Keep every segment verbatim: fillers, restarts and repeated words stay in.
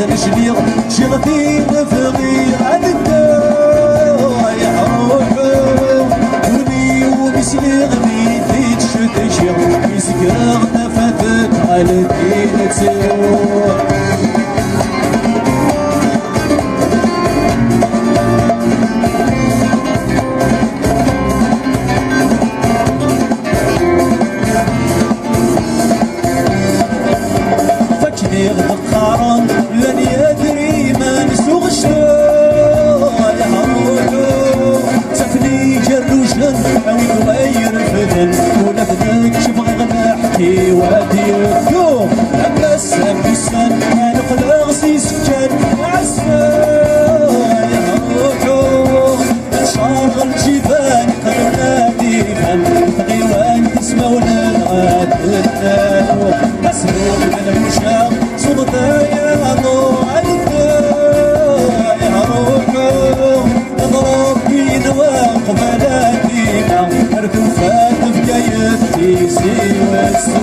Cliɣ, ǧǧiɣ tin bɣiɣ ad dduɣ, ay ruḥeɣ, ul-iw mi sliɣ mi d-tecceḍ, mi zegreɣ tafat tɣaltin ttruɣ. Fakk diɣ qqaren llan yedrimen s uɣecṭuḥ, ay ruḥu, ttafni igerrujen, awi-d way refden, ula d nekk bɣiɣ lḥeqq-iw ad yeddu, am ass am ussan, ad qqleɣ s isefkan, ɛassa, ay ruḥu. Nccer lǧiban, qrib ad iban, tɣiwan tismawlen ad d-naru. Asrug n lmuca, suḍ-d ay aḍu, ay ruḥu. Ad Ṛebbi yenwa qbala dima, ar tufa tefka-yet tizi wessu.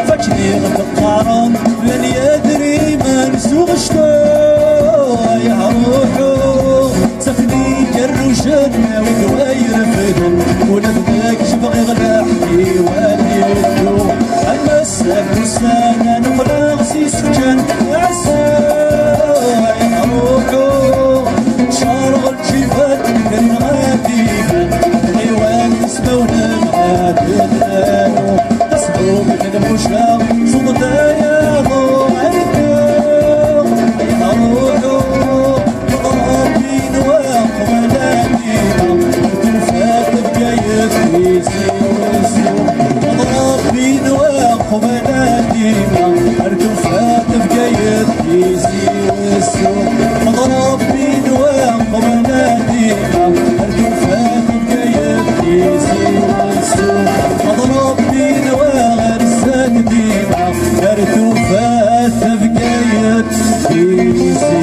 Fakk diɣ qqaren llan yedrimen s uɣecṭuḥ, ay ruḥu, ttafni igerrujen, awi-d way refden, ula d nekk bɣiɣ lḥeqq-iw ad yeddu. Am ass am ussan, ad neqqleɣ s isefkan, ass-a, ay ruḥu, cerɣ lǧibat, kren ɣef iban, ɣiwan ismawnen ad d-naru. Asbub n lmuca, suḍ-d ay aḍu, ay ruḥu. Ṛebbi yenwa qbala dima, ar tufa tefka-yet tizi wessu. Ṛebbi yenwa qbala dima, ar tufa tefka-yet tizi wessu. Ṛebbi yenwa qbala dima, ar tufa tefka-yet tizi wessu. Ṛebbi yenwa ɣer zdat dima, ar tufa tefka-yet tizi